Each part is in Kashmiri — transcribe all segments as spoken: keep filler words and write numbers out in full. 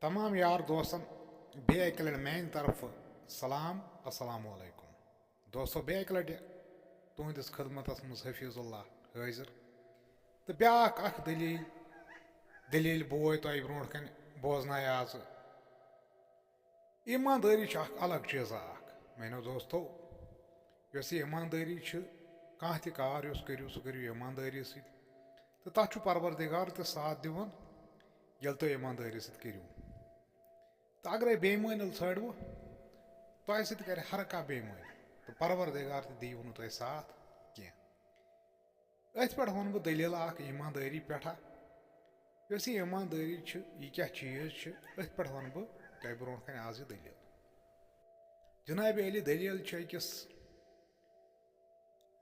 تمام یار دوستن بیٚیہِ اَکہِ لَٹہِ میانہِ طرفہٕ سلام، السلام علیکم۔ دوستو، بیٚیہِ اَکہِ لَٹہِ تُہنٛدِس خدمتس منٛز حفیظ اللہ حٲضِر۔ تہٕ بیٛاکھ اکھ دٔلیٖل، دٔلیٖل بوے تۄہہِ برونٛٹھ کنہِ بوزنایہِ آزٕ۔ ایٖماندٲری چھِ اکھ الگ چیٖزا اکھ۔ میانیو دوستو، یۄس یہِ ایٖماندٲری چھِ، کانٛہہ تہِ کار یُس کٔرِو، سُہ کٔرِو ایٖماندٲری سۭتۍ۔ تہٕ تَتھ چھُ پروردگار تہِ ساتھ دِوان، ییٚلہِ تُہۍ ایٖماندٲری سۭتۍ کٔرِو۔ تہٕ اگرے بے ایٖمٲنی ژھٲنٛڈوٕ، تۄہہِ سۭتۍ کرِ ہر کانٛہہ بے ایٖمٲنی، تہٕ پروردگار تہِ دِیِو نہٕ تۄہہِ ساتھ کینٛہہ۔ أتھۍ پٮ۪ٹھ وَنہٕ بہٕ دٔلیٖل اکھ ایٖماندٲری پٮ۪ٹھا۔ یۄس یہِ ایٖماندٲری چھِ، یہِ کیٛاہ چیٖز چھِ، أتھۍ پٮ۪ٹھ وَنہٕ بہٕ تۄہہِ برونٛٹھ کنہِ آز یہِ دٔلیٖل۔ جناب علی، دٔلیٖل چھِ أکِس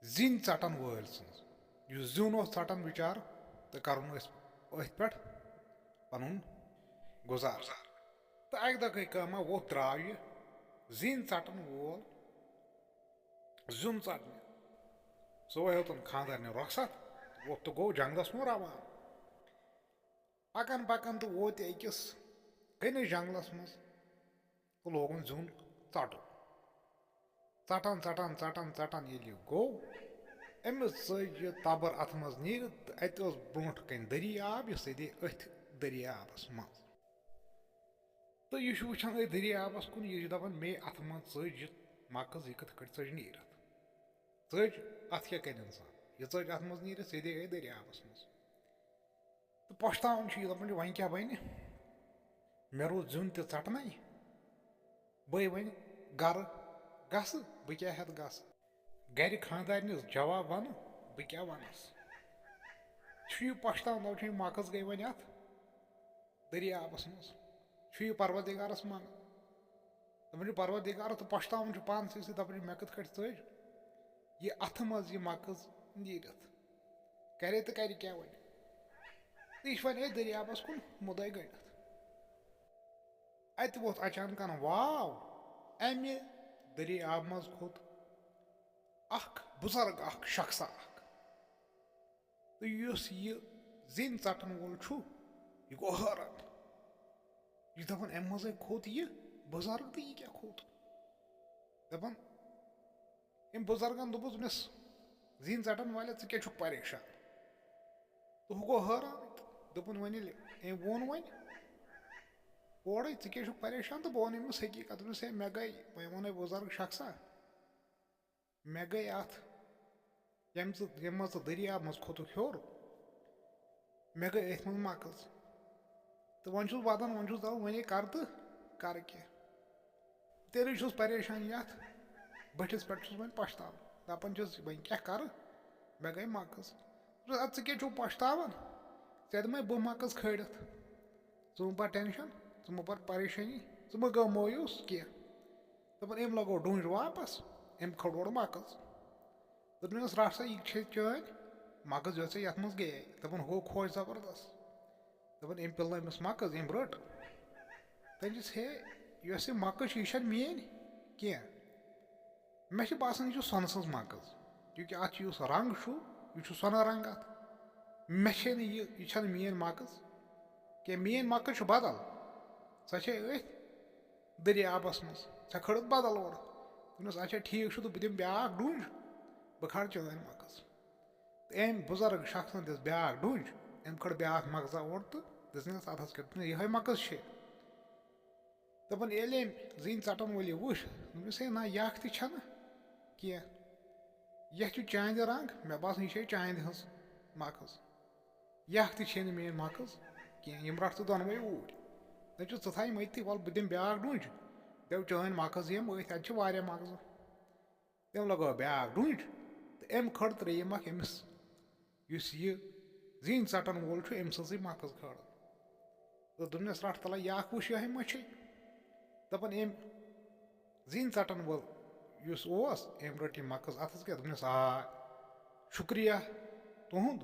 زِنۍ ژَٹَن وٲلۍ سٕنٛز، یُس زیُن اوس ژَٹان بِچارٕ، تہٕ کَرُن ٲسۍ أتھۍ پٮ۪ٹھ پَنُن گُزار۔ تہٕ اَکہِ دۄہ گٔے کٲمہ، ووٚتھ درٛاو یہِ زِنۍ ژَٹَن وول زیُن ژَٹنہِ۔ سُہ وۄنۍ ہیوٚتُن خانٛدارنہِ رۄخصت، ووٚتھ تہٕ گوٚو جنٛگلَس کُن روان۔ پَکان پَکان تہٕ ووت یہِ أکِس کٔنِس جنٛگلَس منٛز تہٕ لوگُن زیُن ژَٹُن۔ ژَٹان، ژَٹان، ژَٹان، ژَٹان ییٚلہِ یہِ گوٚو، أمِس ژٔج یہِ تَبٕر اَتھٕ منٛز نیٖرِتھ تہٕ اَتہِ اوس برونٛٹھ کَنہِ دٔریاب، یہِ سیٚدے أتھۍ دٔریابَس منٛز۔ تہٕ یہِ چھُ وٕچھان أتھۍ دٔریابَس کُن، یہِ چھُ دَپان، "مے اَتھٕ منٛز ژٔج یہِ مَکٕز، یہِ کِتھ کٲٹھۍ ژٔج نیٖرِتھ؟" ژٔج اَتھ کیٛاہ کَرِ اِنسان؟ یہِ ژٔج اَتھ منٛز نیٖرِتھ سیٚدے أتھۍ دٔریابَس منٛز۔ تہٕ پۄشتاوان چھُ یہِ، دَپان چھُ، "وۄنۍ کیٛاہ بَنہِ؟ مےٚ روٗد زیُن تہِ ژَٹنَے، بٔے وۄنۍ گَرٕ گژھٕ، بہٕ کیٛاہ ہٮ۪تھ گژھٕ؟ گَرِ خانٛدارنِس جواب وَنہٕ، بہٕ کیٛاہ وَنَس؟" چھُ یہِ پۄشتاوان، دَپان چھُ، "یہِ مَکٕز گٔے وۄنۍ اَتھ دٔریابَس منٛز۔" چھُ یہِ پروردگارَس منٛگان۔ دَپان چھُ پروردگار تہٕ پۄشتاوان چھُ پانسٕے سۭتۍ، دَپان چھُ، "مےٚ کِتھ کٲٹھۍ ژٔج یہِ اَتھٕ منٛز یہِ مَکٕز نیٖرِتھ؟" کَرے تہٕ کَرِ کیٛاہ وۄنۍ؟ تہٕ یہِ چھُ وۄنۍ أتھۍ دٔریابَس کُن مُدعے گٔنٛڈِتھ۔ اَتہِ ووٚتھ اچانکَن واو، اَمہِ دٔریابہٕ منٛز کھوٚت اَکھ بُزرگ، اَکھ شخصا اَکھ۔ تہٕ یُس یہِ زِنۍ ژَٹَن وول چھُ، یہِ گوٚو حٲران۔ یہِ چھُ دَپان، "اَمہِ منٛزَے کھوٚت یہِ بُزرگ تہٕ یہِ کیٛاہ کھوٚت؟" دَپان، أمۍ بُزرگَن دوٚپُس أمِس زِنۍ ژَٹَن والہِ، "ژٕ کیٛاہ چھُکھ پریشان؟" تہٕ ہُہ گوٚو حٲران۔ دوٚپُن، "وۄنۍ ییٚلہِ أمۍ ووٚن وۄنۍ اورَے، ژٕ کیٛاہ چھُکھ پریشان؟" تہٕ بہٕ وَنہٕ أمِس حقیٖقت، دوٚپمَس، "ہے، مےٚ گٔے، وۄنۍ ووٚنے بُزرگ شخصا، مےٚ گٔے اَتھ، ییٚمہِ ژٕ، ییٚمہِ منٛز ژٕ دٔریاب منٛز کھوٚتُکھ ہیوٚر، مےٚ گٔے أتھۍ منٛز مَکٕز۔ تہٕ وۄنۍ چھُس وَدان، وۄنۍ چھُس دَپان، وۄنۍ ہے کَرٕ تہٕ کَرٕ کیٛاہ؟ تیٚلہِ چھُس پریشان یَتھ بٔٹھِس پٮ۪ٹھ، چھُس وۄنۍ پَشتاوان، دَپان چھُس، وۄنۍ کیٛاہ کَرٕ؟ مےٚ گٔے مَکٕز۔" دوٚپمَس، "اَدٕ ژٕ کیٛاہ چھُکھ پَشتاوان؟ ژےٚ دِمَے بہٕ مَکٕز کھٲلِتھ، ژٕ مہٕ بَر ٹٮ۪نشَن، ژٕ مہٕ بَر پریشٲنی، ژٕ مہٕ گٔو مایوٗس کینٛہہ۔" دَپان، أمۍ لَگٲو ڈوٗنۍ واپَس، أمۍ کھٲل اورٕ مَکٕز۔ دوٚپنَس، "رَٹھ سا، یہِ چھے چٲنۍ مَکٕز، یۄس ژےٚ یَتھ منٛز گٔیے۔" دَپان، ہُہ خۄش زبردست۔ دَپان، أمۍ پِلنٲومٕژ مَکٕز، أمۍ رٔٹ۔ تٔمۍ دِژ، "ہے، یۄس یہِ مَکٕز چھِ، یہِ چھَنہٕ میٛٲنۍ کینٛہہ۔ مےٚ چھِ باسان، یہِ چھُ سۄنہٕ سٕنٛز مَکٕز، کیونکہِ اَتھ چھُ یُس رنٛگ چھُ، یہِ چھُ سۄنہٕ رنٛگ اَتھ۔ مےٚ چھے نہٕ یہِ، یہِ چھَنہٕ میٛٲنۍ مَکٕز کینٛہہ، میٛٲنۍ مَکٕز چھِ بدل، سۄ چھے أتھۍ دٔریابَس منٛز، ژےٚ کھٲلٕتھ بدل اورٕ۔" دوٚپنَس، "اچھا، ٹھیٖک چھُ، تہٕ بہٕ دِمہٕ بیٛاکھ ڈوٗنۍ، بہٕ کھارٕ چٲنۍ مَکٕز۔" تہٕ أمۍ بُزرگ شخصن دِژ بیٛاکھ ڈوٗنۍ، أمۍ کھٲل بیٛاکھ مَکٕزا اورٕ تہٕ دِژنَس اَتھَس کٮ۪تھ، دوٚپنَس، "یِہوٚے مَکٕز چھے۔" دَپان، ییٚلہِ أمۍ زِنۍ ژَٹَن وٲلۍ یہِ وٕچھ، دوٚپنَس، "ہے نہ، یَکھ تہِ چھَنہٕ کینٛہہ، یَتھ چھُ چاندِ رنٛگ، مےٚ باسان، یہِ چھے چاندِ ہٕنٛز مَکٕز۔" یَکھ تہِ چھے نہٕ میٛٲنۍ مَکٕز کینٛہہ، یِم رَٹھ ژٕ دۄنوَے اوٗرۍ۔ دَپان چھُس، "ژٕ تھاو یِم أتی، وَلہٕ بہٕ دِمہٕ بیٛاکھ ڈوٗنۍ، دٮ۪و چٲنۍ مَکٕز یِم أتھۍ، اَتہِ چھِ واریاہ مَکٕزٕ۔" تٔمۍ لَگٲو بیٛاکھ ڈوٗنۍ تہٕ أمۍ کھٲل ترٛیٚیِم اَکھ أمِس، یُس یہِ زِنۍ ژَٹَن وول چھُ، أمۍ سٕنٛزٕے مَکٕز کھٲل۔ تہٕ دوٚپنَس، "رَٹھ تَلہ یہِ اَکھ وٕچھ، یِہوٚے ما چھے؟" دَپان أمۍ زِنۍ ژَٹَن وول یُس اوس، أمۍ رٔٹ یہِ مَکٕز اَتھَس کٮ۪تھ، دوٚپنَس، "آ، شُکریہ تُہُنٛد،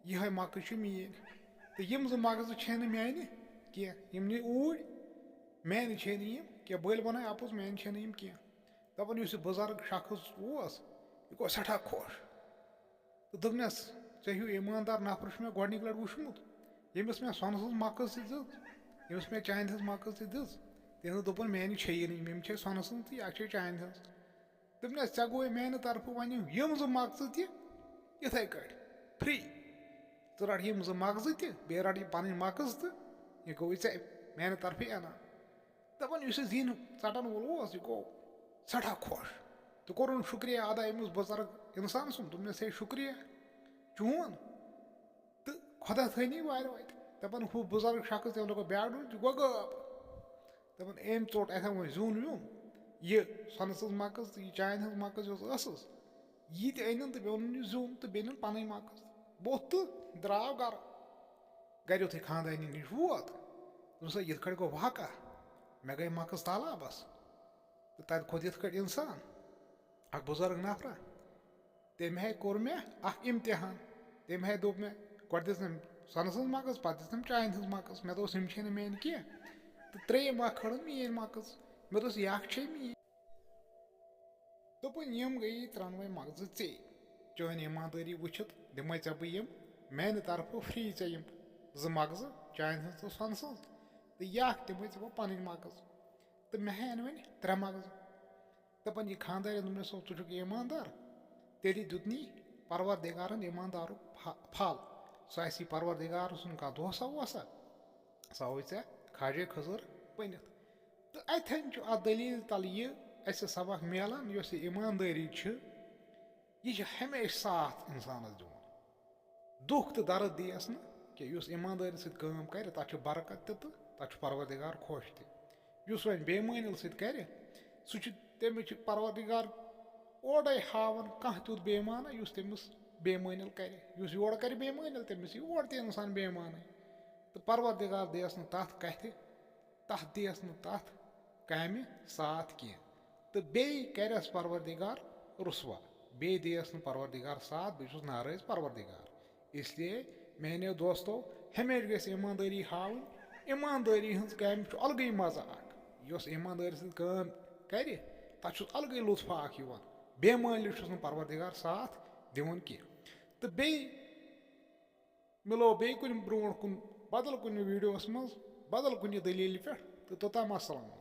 یِہوٚے مَکٕز چھِ میٛٲنۍ۔ تہٕ یِم زٕ مَکٕزٕ چھے نہٕ میٛانہِ کینٛہہ، یِم نی اوٗرۍ، میٛانہِ چھے نہٕ یِم کینٛہہ، بٔلۍ وَنَے اَپُز، میٛانہِ چھے نہٕ یِم کینٛہہ۔" دَپان یُس یہِ بُزرگ شخص اوس، یہِ گوٚو سٮ۪ٹھاہ خۄش۔ تہٕ دوٚپنَس، "ژےٚ ہیوٗ ایٖماندار نفر چھُ مےٚ گۄڈٕنِکۍ لَٹہِ وٕچھمُت، ییٚمِس مےٚ سۄنہٕ سٕنٛز مَکٕز تہِ دِژ، ییٚمِس مےٚ چانہِ ہٕنٛز مۄکٕژ تہِ دِژ، تٔمۍ دوٚپ، دوٚپُن، میٛانہِ چھیی نہٕ یِم، یِم چھے سۄنہٕ سٕنٛز تہٕ یا چھے چانہِ ہٕنٛز۔ دوٚپنَس، ژےٚ گوٚوُے میٛانہِ طرفہٕ وۄنۍ یِم زٕ مۄکژٕ تہِ یِتھَے کٲٹھۍ، free۔ ژٕ رَٹ یِم زٕ مۄکژٕ تہِ، بیٚیہِ رَٹ یہِ پَنٕنۍ مۄکٕژ تہٕ یہِ گوٚوُے ژےٚ میٛانہِ طرفہٕ انعام۔ دَپان، یُس یہِ زِنۍ ژَٹَن وول اوس، یہِ گوٚو سٮ۪ٹھاہ خۄش تہٕ کوٚرُن شُکریہ ادا أمِس بُزرگ اِنسان سُنٛد۔ دوٚپنَس، ہے، شُکریہ چون، تہٕ خۄدا تھٲینی وارِ وَتہِ۔ دَپان، ہُہ بُزرگ شخص، تٔمۍ لوٚگ بیٛاکھ ڈوٗنۍ، تہِ گوٚو غٲب۔ دَپان، أمۍ ژوٚٹ اَتھٮ۪ن وۄنۍ زیُن ویُن، یہِ سۄنہٕ سٕنٛز مۄکٕژ تہٕ یہِ چانہِ ہٕنٛز مۄکٕژ یۄس ٲسٕس، یہِ تہِ أنِن تہٕ بیٚیہِ اوٚنُن یہِ زیُن تہٕ بیٚیہِ أنِن پَنٕنۍ مۄکٕژ۔ بوٚتھ تہٕ درٛاو گَرٕ۔ گَرِ یُتھُے خانٛدارنہِ نِش ووت، دوٚپُس، ہے، یِتھ کٲٹھۍ گوٚو واقعہ، مےٚ گٔے مۄکٕژ تالابَس۔ تہٕ تَتہِ کھوٚت یِتھ کٲٹھۍ اِنسان، اَکھ بُزرگ نفرا۔ تٔمۍ ہے کوٚر مےٚ اَکھ اِمتِحان۔ تٔمۍ ہے دوٚپ مےٚ، گۄڈٕ دِژ تٔمۍ سۄنہٕ سٕنٛز مۄکٕژ، پَتہٕ دِژ تٔمۍ چانہِ ہٕنٛز مۄکٕژ۔ مےٚ دوٚپُس، یِم چھے نہٕ میٛانہِ کینٛہہ۔ تہٕ ترٛیٚیِم اَکھ کھٲرٕن میٛٲنۍ مۄکٕژ۔ مےٚ دوٚپُس، یہِ اَکھ چھے میٛٲنۍ۔ دوٚپُن، یِم گٔیی ترٛٮ۪نوَے مۄکژٕ ژے۔ چٲنۍ ایٖماندٲری وٕچھِتھ دِمَے ژےٚ بہٕ یِم میٛانہِ طرفہٕ free ژےٚ یِم زٕ مۄکژٕ، چانہِ ہٕنٛز تہٕ سۄنہٕ سٕنٛز، تہٕ یہِ اَکھ دِمَے ژےٚ بہٕ پَنٕنۍ مۄکٕژ۔ تہٕ مےٚ ہَے اَنہِ وۄنۍ ترٛےٚ مۄکژٕ۔ دَپان، یہِ خانٛدارٮ۪ن دوٚپنَس، ژٕ چھُکھ ایٖماندار، تیٚلہِ دیُتنی پروردگارَن ایٖماندارُک پھَ-، پھل۔ سُہ آسی پروردگار سُنٛد کانٛہہ دوسا ووسا، سُہ ہاوِ ژےٚ خواجے خٔزٕر بٔنِتھ۔ تہٕ اَتھٮ۪ن چھُ اَتھ دٔلیٖل تَلہٕ یہِ اَسہِ سبق میلان، یۄس یہِ ایٖماندٲری چھِ، یہِ چھِ ہمیشہِ ساتھ اِنسانَس دِوان۔ دُکھ تہٕ درد دِیَس نہٕ کینٛہہ۔ یُس ایٖماندٲری سۭتۍ کٲم کَرِ، تَتھ چھُ برکت تہِ تہٕ تَتھ چھُ پروردگار خۄش تہِ۔ یُس وۄنۍ بے ایٖمٲنی سۭتۍ کَرِ، سُہ چھُ، تٔمِس چھُ پروردگار اورَے ہاوان کانٛہہ تیُتھ بے ایٖمانا، یُس تٔمِس بے ایٖمٲنی کَرِ۔ یُس یورٕ کَرِ بے ایٖمٲنی، تٔمِس یی اورٕ تہِ اِنسان بے ایٖمانٕے۔ تہٕ پروردگار دِیَس نہٕ تَتھ کَتھِ، تَتھ دِیَس نہٕ تَتھ کامہِ ساتھ کینٛہہ۔ تہٕ بیٚیہِ کَرٮ۪س پروردگار رُسوا، بیٚیہِ دِیَس نہٕ پروردگار ساتھ، بیٚیہِ چھُس ناراض پروردگار۔ اس لیے میٛانیو دوستو، ہمیشہِ گژھِ ایٖماندٲری ہاوٕنۍ۔ ایٖماندٲری ہٕنٛز کامہِ چھُ الگٕے مَزٕ اَکھ۔ یۄس ایٖماندٲری سۭتۍ کٲم کَرِ، تَتھ چھُس الگٕے لُطفا اَکھ یِوان۔ بے ایٖمٲنی چھُس نہٕ پروردگار ساتھ دِوان کینٛہہ۔ تہٕ بیٚیہِ مِلو بیٚیہِ کُنہِ برونٛٹھ کُن بدل کُنہِ ویٖڈیوَس منٛز، بدل کُنہِ دٔلیٖلہِ پٮ۪ٹھ۔ تہٕ توٚتام السلام۔